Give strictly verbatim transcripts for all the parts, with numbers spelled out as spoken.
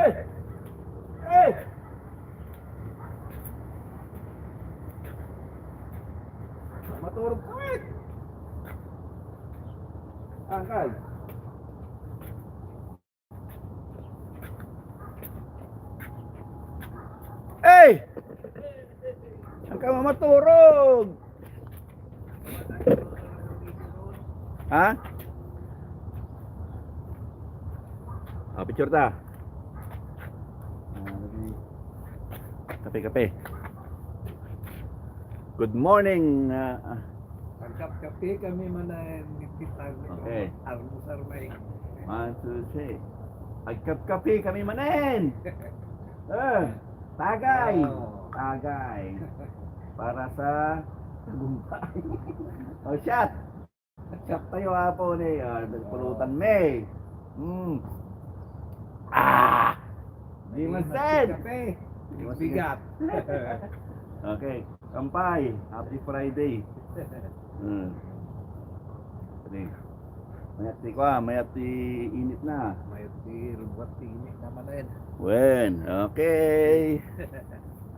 Hey! Maturog ka, eh! Angkal. Hey! Saan ka mamaturog? Ha? Ah, picture ta. Ah, kape, kape. Good morning, ah, ah. Agkapkape kami manen, nagkita ni Okay. Almusar na eh. One, two, three. Agkapkape kami manen. Ah, tagay. Oh. Tagay. Para sa tagumpay. Oh, shot. Shot tayo, apo, ni. Ah, nagpulutan, May. Hmm. Ah! Di man sad. Kape. Di man sad. Bigat. Okay. Kampay. Happy Friday. Hmm. Sige. Mayat ti kua, mayat ti init na. Mayat ti rubat ti init na manen. Wen, okay.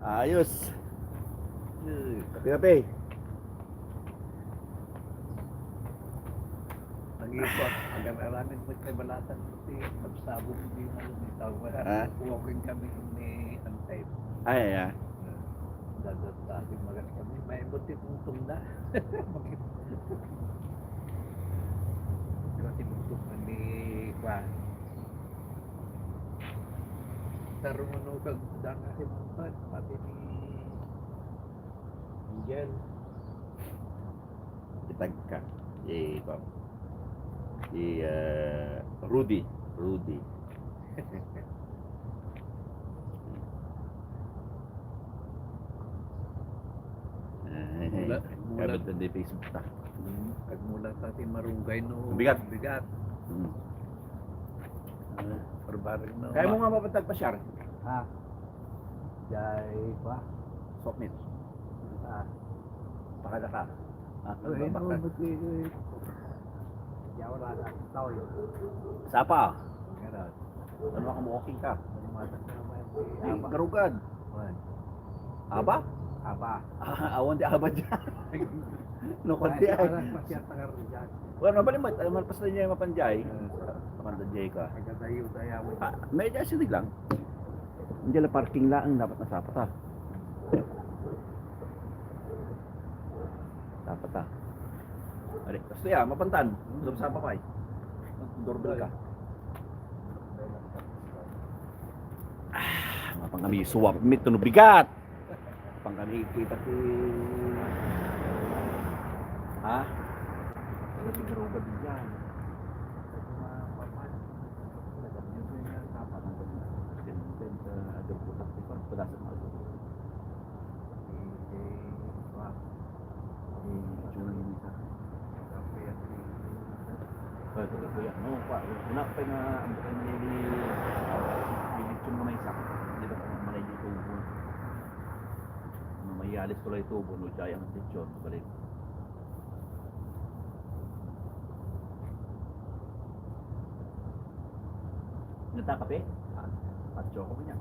Ayos. Eh. Kape, kape. Nag-iipon, agar-aramid mo kay balatan mo ti pagsabog di mo lumitaw. Ha? Walking kami ni Antay. Ay, ay, ay. Dadad sa ating magas kami. May buti pong tunda. Kasi bugtong kami pa. Tarong ano kag danga si Mangkad, pati ni Angel. Itagka. Eh, pa. I, eh, Rudy. Rudy. Ay, mula, mula, kabit na di Facebook ta. Hmm, agmula ta ti marunggay no bigat. Bigat. Hmm. Ah, barbareng no. Kaya mo nga mapatagpasyar? Ha? Jay pa? Soknit. Ah. Pakada ka. Ah, ano ba? Ano ba? Di ako na, tao yun. Sapa? Ganun. Ano ka, walking ka? Di, garugad. Wen. Aba? Aba. Ah, awan ti aba dyan. No, kundi ay. Parang masyat na karon dyan. Well, mabalimot. Ay, malpas na niya mapanjay. Mapanjay ka. Agadayo, dayawan. Ah, may dyan sinig lang. Hindi lang parking lang, dapat nasapa ta. Dapat ta. Ari, basta ya, mapantan. Sapa pa eh. Doorbell ka. Ah, mapang kami suwap mit, tunog bigat. Pang kami kita ti, ha? Ano ti garugad diyan? Ay, talaga yan. No, pa, una pa nga, ang, ang nili-, nilitsyon mo na isa. Di ba, kung malay yung tubo? No, mayalis ko lang yung tubo, no, siya yung litsyon, balik. Nagkakape? Ah, patso ko niya.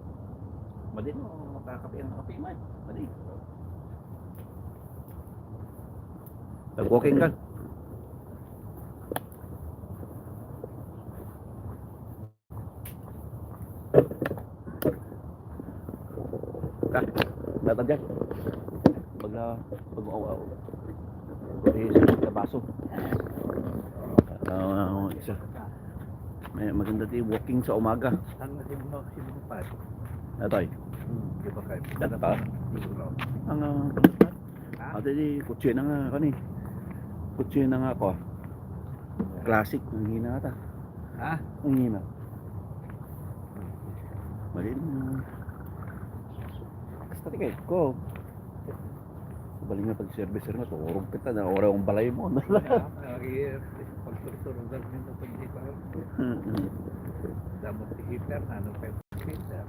Madi no, makakape ang kape mo eh. Madi. Nag-walking ka. Ka, datang dyan. Pag na, pag, oh, oh. Eh, sa baso. Ah, isa. May maganda di walking sa umaga. Ang naging maximum pa. Atoy. Hmm, di ba kayo? Data. Siguro. Ang, ah, Ha? Ate, di, kutsina nga, kani. Kutsina nga ako. Classic, ang hina ata. Ha? Ang hina. Mali na. Basta di kayo ko. Bali nga pag-service nga, turog kita na, wala akong balay mo. Kaya, lagi, pagturturugan mo na pag-heater. Mm-mm. Damot ti heater, ano pa yung heater?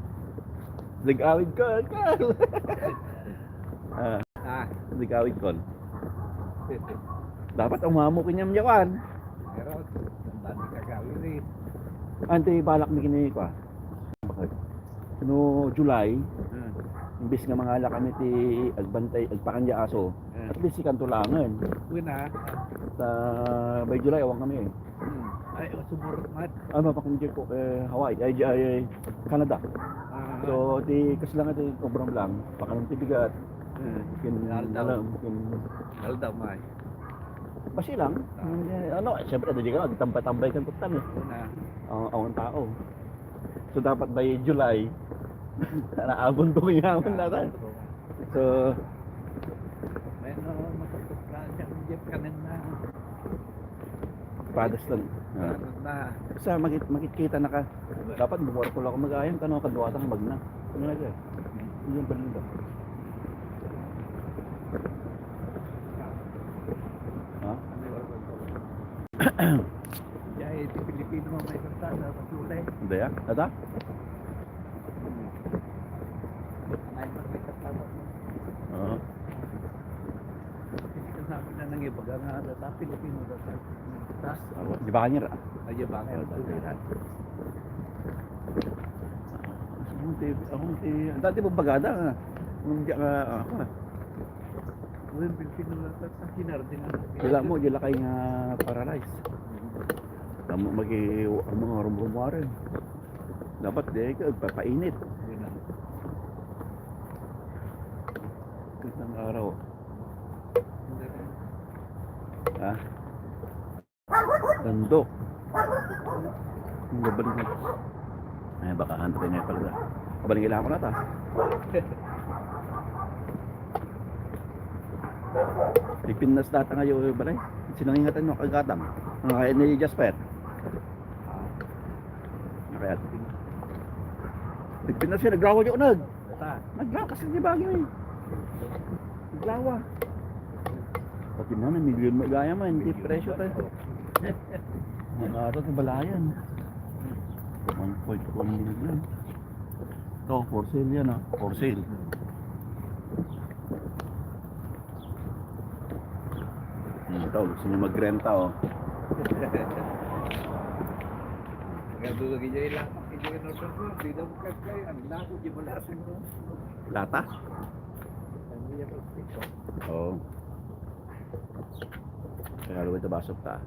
Nag-awid ko, Carl. Ah, Ah. Nag-awid ko. Dapat umamo kanyang yawan. Pero, ang dami kagawin eh. Ante, balak mi kini ko, ah. Bakit? No July, hmm, imbes nga mangala kami ti agbantay, agpakan di aso, hmm, at least ikanto langen. Una. Ta by July, awan kami eh. Hmm. Ay, o, sumurot man. Ano, pakunti ko, eh, Hawaii, ay, ay, ay, Canada. Ah. So, ti, kas lang iti obram lang, pakanon ti bigat. Hmm. Kin-, Aldaw. Alam, kin-, Aldaw, may. Basi lang. Ah. Eh, ano, eh, siyempre, di ka, tambay-tambay kang kutan eh. Una. Ang, ang tao. So, dapat by July, naabon ko yaman na tayo. So, may, no, matutup ka, siya, hindi ka na. Padas lang. Ah. Ano na? Basta makit-, makit-kita na ka. Dapat bumor ko lang ako mag-ayam, kano kadwatang magna. Ano na siya? Yung balon ba? Ha? Ano yung Yay, ti Pilipino may kanta sa Pasulay. Hindi, ah. Ata? May kanta sa Oo. Pilipino na nang ibaga nga, sa Pilipino na sa tas. Awa, di ba kanya ra? Ay, di ba kanya ra? Ako, ti, ako, ti, ang dati mo bagada, ah. Nung di ka, ah, ako, ah. Uy, Pilipino na sa, sa Kinarding, ano? Kila mo, di lakay nga paralyze. Tama, magi-, ang mga rumrumaren. Dapat di ka agpapainit. Yun na. Kitang araw. Hindi. Ha? Tandok. Ang gabaling. Ay, baka hanto kayo na pala. Kabaling kailangan ko na ta. Ipinnas data ngayon, balay. Sinangingatan mo, kagatang. Ang kaya ni Jasper. Nakayat. Ipinnas siya, naglawa yung unag. Basta. Naglawa kasi di ba yun eh. Naglawa. Pati na, na milyon mo gaya man, hindi presyo tayo. Ang ato, ito balayan. One point one million. Ito, for sale yan ah. For sale. Hmm, ito, gusto niya magrenta oh. Nagdulog niya yung lapak, hindi ka nagdulog, di daw kagkay, ang labo, di mo lasin mo. Lata? Ang niya plastic, oh. Oo. Kaya luwag ito basok ta.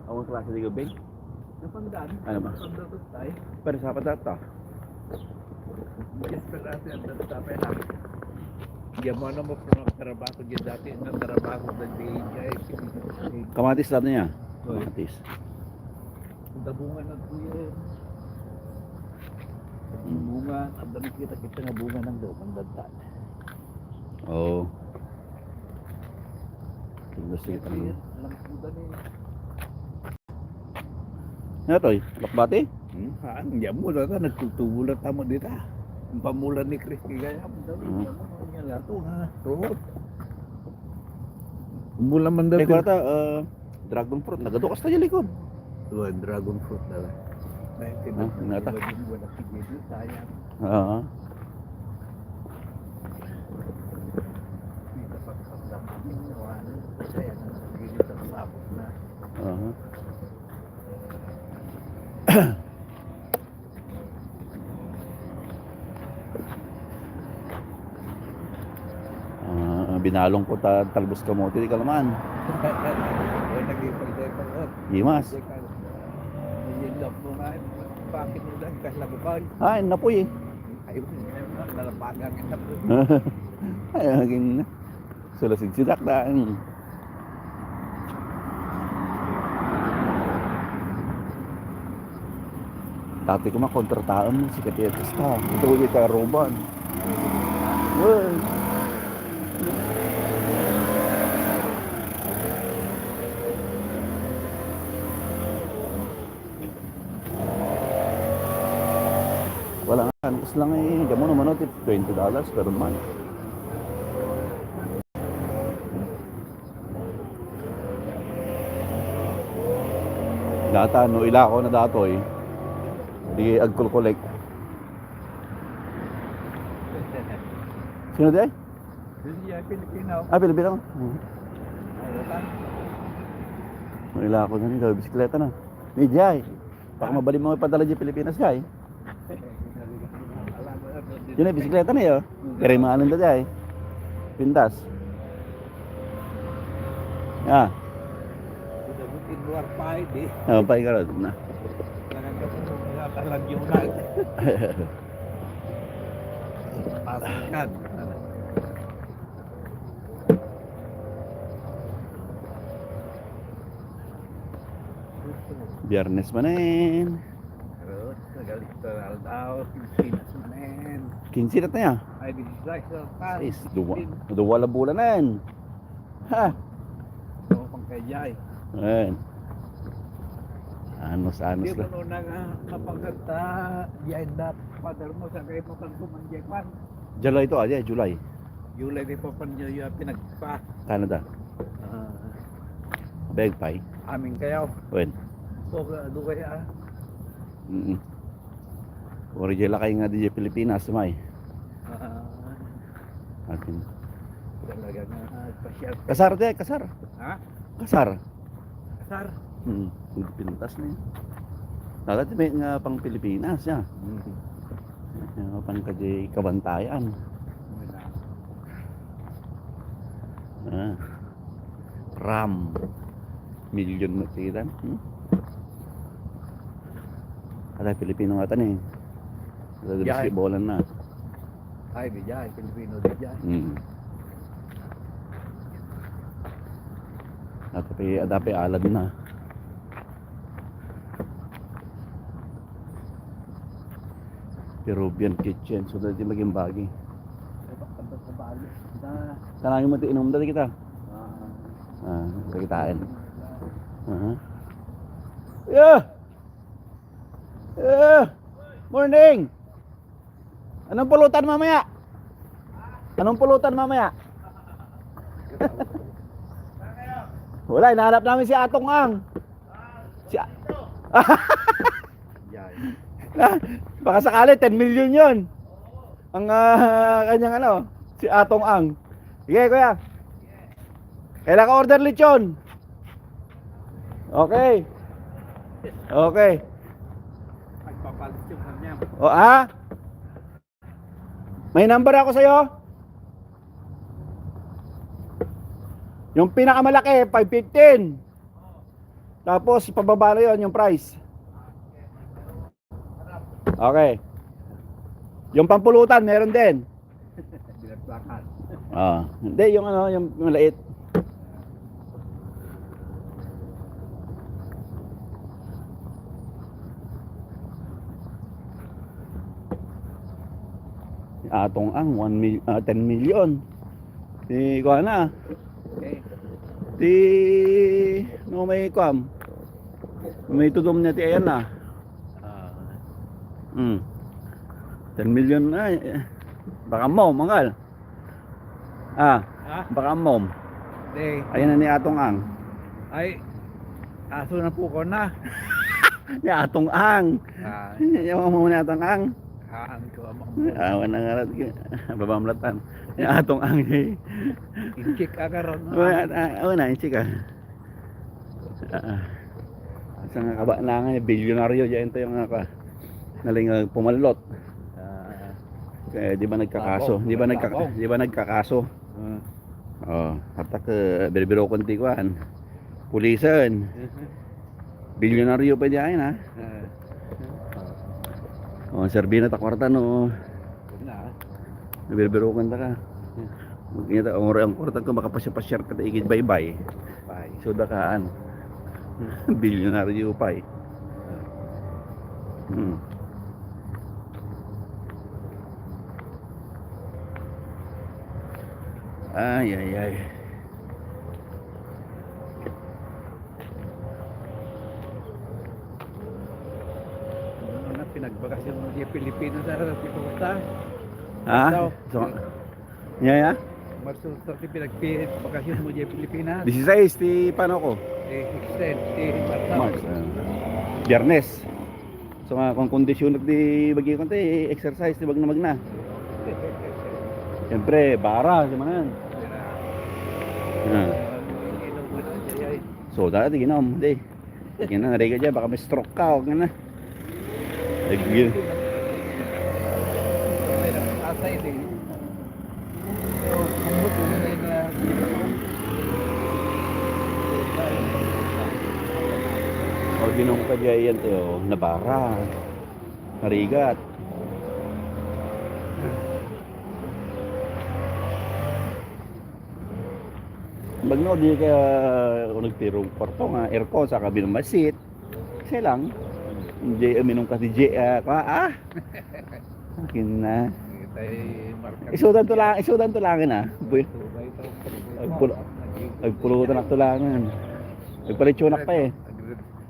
Ang klase ni Gubing? Napangdaan. Ano ba? Napangdaan tayo. Pero sa patat to. Yes, pero ate, ang dami tayo na. Diyan mo, ano mo, kung nagtrabaho, diyan dati, nagtrabaho, nag-D H I, sige. Kamatis lang niya. Oy. Kamatis. Ang bunga ng kuya. Ang bunga, ang dami kita, kita nga bunga ng daw, ang dagdag. Oo. Tingnan sa itang Alam ko ba ni Nga to, eh, Lakbati? Hmm, haan, diyan mo, tata, nagtutubo lang tamo dita. Ang pamulan ni Chris, kaya mo daw, Hmm. Diyan mo, nga lato, ha? Rohot. Bulan man daw. Ay, kwarta, ah, dragon fruit, nagadukas tayo likod. Tuwan, dragon fruit na lang. Ay, Ah, nata. Wala kigil, sayang. Oo. Dito pagkakita kami, sayang, sayang, ang gilid ng sabot na. Aha. Ah, binalong ko ta-, talbos kamote, di ka naman. Ay, nag-ipag-ipag, oh. Gimas. Hindi ka, hindi ka po nga, bakit mo lang ka lagukan? Ah, napoy eh. Ay, nalapagan ka po. Ay, naging Sulasidsidak daan. Dati ko makontrataon mo si Katiatas ta. Ito ulit ka Roban. Well. Wala nga, kantos lang eh. Diyan mo naman, oh, twenty dollars per month. Data, no, ilako na datoy. Di agkulkulek. Sino di ay? Hindi ay Pilipino. Ah, Pilipino? Hmm. Ano ka? Maila ako na nito, bisikleta na. Ni Jai. Baka mabalin mo ipadala di Pilipinas, Jai. Yun ay bisikleta na yun. Pero yung mga ano na, Jai. Pintas. Ah. Udah mungkin luar pa, eh. Oh, pa, ikaw na. Talagang yung Pasok yan. Biyernes manen. Pero, nagalit na aldaw, kinsinas manen. Kinsinas na yan? Ay, disisais na pa. Is, duwa, duwa la bulanen. Ha? Ano pang kayay? Ayan. Anos, anos. Di lang. Mo na nga, kapagkanta, yan na, father mo, sa kayo mo kang kumanggepan. July to, ah, yeah, July. July di pa pan niya pinagpa. Canada. Ah. Beg pay. Amin kayo. When? So, ano kaya? Mm-mm. Ori di lakay nga di Pilipinas, may. Ah. Atin. Talaga nga, ah, pasyal. Kasar di, kasar. Ha? Kasar. Kasar? Hmm, pintas na yun. Talaga may nga pang Pilipinas, ya. Hmm. Yung pang kadi kabantayan. Wala. Ah. Ram. Milyon na sila. Hmm? Ala, Pilipino nga tani. Ala, basketballan na. Ay, di dyan. Pilipino di dyan. Hmm. At pi-, adapi alad na. Peruvian kitchen. So, dati maging bagi. Tanangin mo, ti inom dati kita. Ah, sa kitain. Aha. Yeah! Yeah! Morning! Anong pulutan mamaya? Anong pulutan mamaya? Wala, hinahanap namin si Atong Ang. Si A-, Yan. Ah, baka sakali, ten million yun. Ang, ah, kanyang ano, si Atong Ang. Sige, kuya. Kailan ka order lechon? Okay. Okay. Nagpapalit yung kanya. O, ah? May number ako sa'yo. Yung pinakamalaki, five fifteen. Tapos, pababa na yun, yung price. Okay. Yung pampulutan, meron din. Binagsakan. Ah, hindi, yung ano, yung maliit. Atong Ang, one mil-, ah, ten million. Di ko na. Okay. Di, no, may kuam. May tudom niya ti ayan na. Ah. Hmm. Ten million na, eh. Baka mo, manggal. Ah, ha? Baka mo. Di. Ayan na ni Atong Ang. Ay, aso na po ko na. Ni Atong Ang. Ah. Yawa mo ni Atong Ang. Haan ko, ama mo. Awan na nga rat-, babamlatan. Ni Atong Ang, eh. Inchik ka karon, no? Wala, ah, wala, inchik ka. Ah, sa nga kaba na nga, bilyonaryo dyan to yung nga ka. Naling, ah, pumallot. Ah. Kaya di ba nagkakaso? Tabong, Di ba nagka-, tabong. Di ba nagkakaso? Ah. Oh, hatak, eh, birbiro kon ti kuan. Pulisan. Bilyonaryo pa diyan, ha? Ah. Oh, serbi na ta kwarta, no? Huwag na, ah. Nabirbiro kon ta ka. Magkita, ang oras ang kwarta ko, makapasya-pasya ka ta igid baybay. Bye. So, dakaan. Bilyonaryo pa, eh. Hmm. Ay, ay, ay. Ano na, pinagbakasyon mo di Pilipinas, ah, sa Pilipinas? Ha? Ikaw? So, yeah, yeah. Marso thirty, pinagbakasyon mo di Pilipinas? Disisais, ti paano ko? Eh, extend, ti Marso. Marso, ah. Biyernes. So nga, kung kondisyon di bagi ko, ti exercise, ti bagna-bagna. Siyempre, bara, si manan. Ah. So, dati ginom, di. Kaya na, narigat dyan, baka may stroke ka, o kaya na. Ay, gil- O, ginom ka dyan, yan, eh, oh, nabara. Narigat. Bagno, di ka, o, nagtirong kwarto nga aircon, saka binumasit. Kasi lang, hindi uminom ka di J, ah, kwa, ah? Akin na. Isudan to lang, isudan to lang na. Buy-, agpul-, agpulutan na to lang. Agpalitsunak pa eh.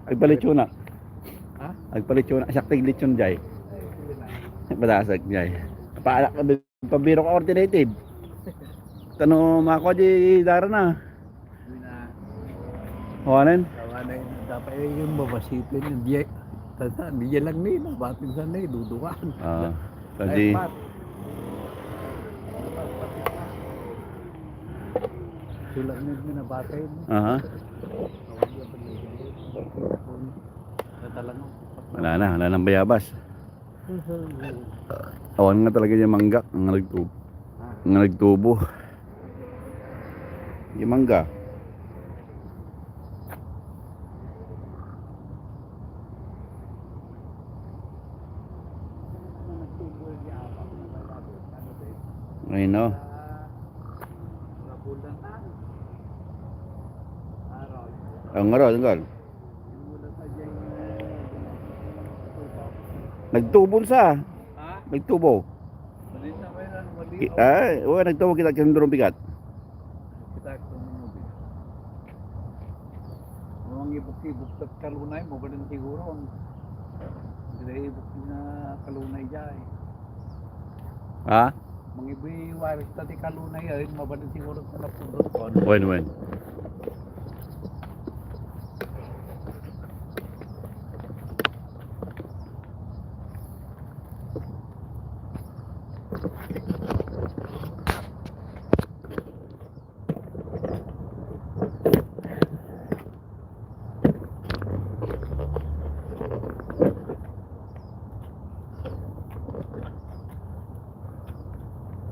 Agpalitsunak. Ha? Agpalitsunak. Siya tig litson jay. Padasag jay. Paalak na. Pabiro ka alternative. Kano mako di dara na. Awanen? Awanen, dapat yung mabasitin yung diya. Tata, diya lang ni, no? Batin sa ni, dudukan. Ah, tadi. Sulang ni, ni nabatay mo. Aha. Wala na, wala nang bayabas. Awan nga talaga yung mangga, nga nagtubo. Nga nagtubo. Yung mangga. Ay, no. Ang ngaro, ang ngaro. Nagtubo sa. Ha? Nagtubo. Mali na kayo na, mali. Ki-, ay, o, nagtubo kita, kinundurong bigat. Kita, kinundurong bigat. Ang ibuk-ibuk at kalunay, mabalin siguro ang, ang ibuk na kalunay dyan. Ha? Mangibiwaris ta ti kalunay, ay, mabalin siguro sa napundot ko. Wen, wen.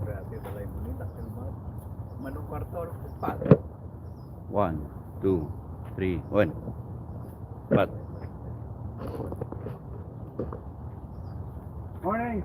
Grabe, balay mo ni, dakkel man. Manong kwarto, pa. One, two, three, one. Pat. Morning.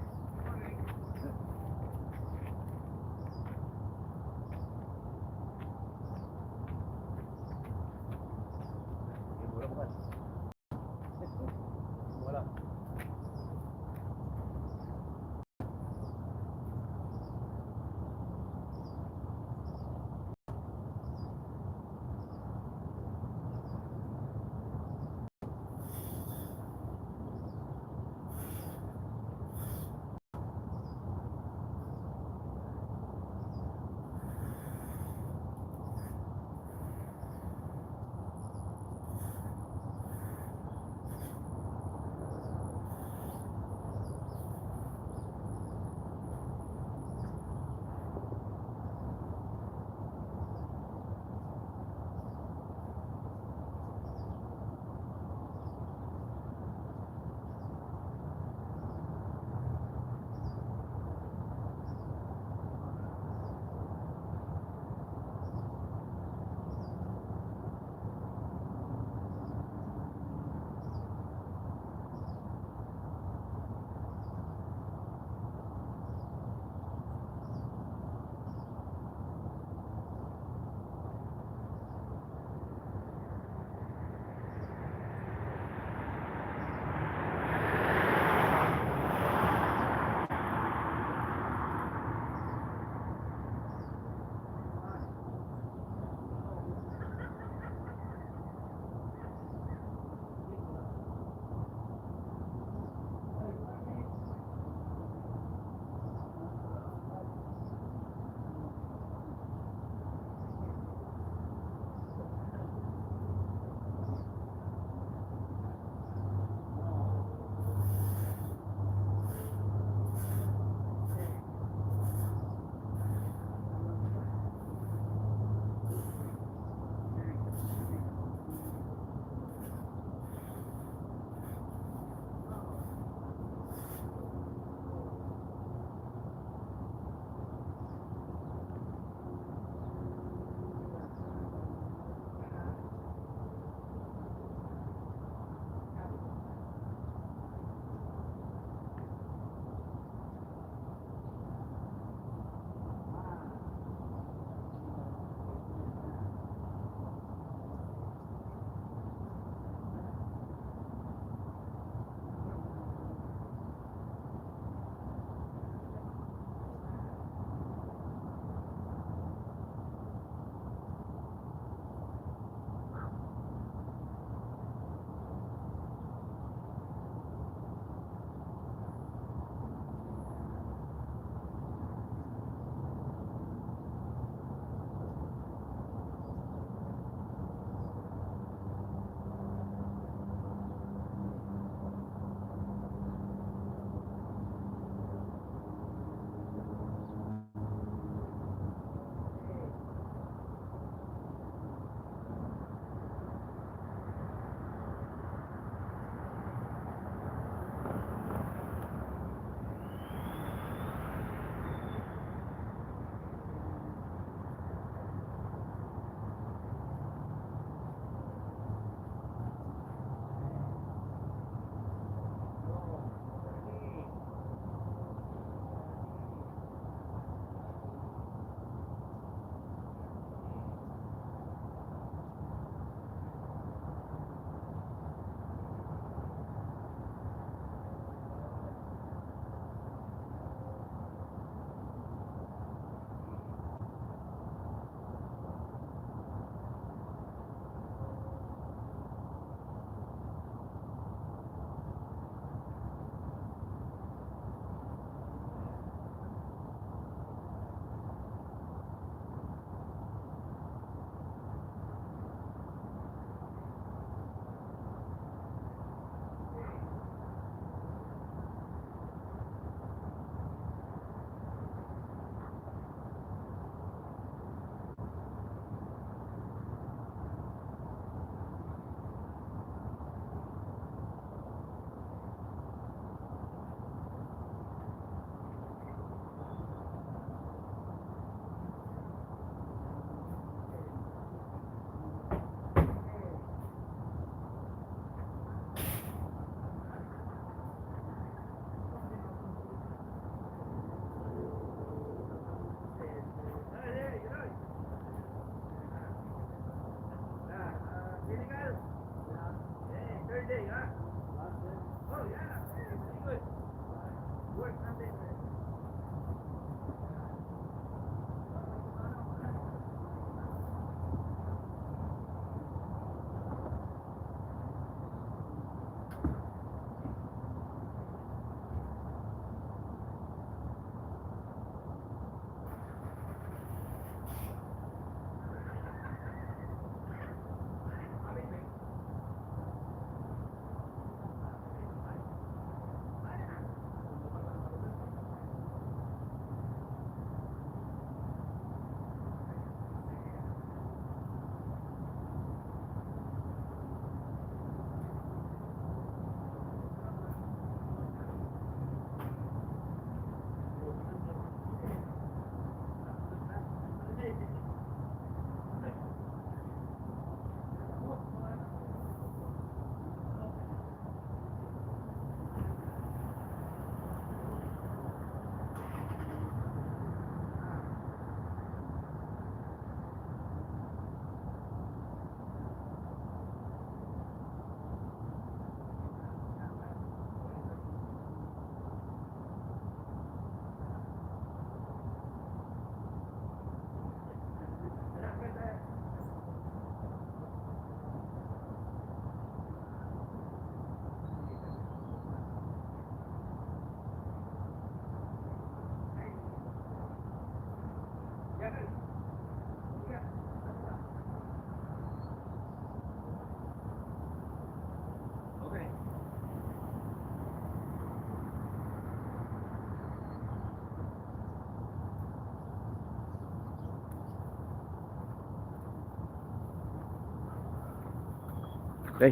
Okay.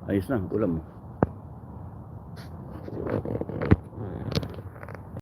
Ayos na, ulam mo.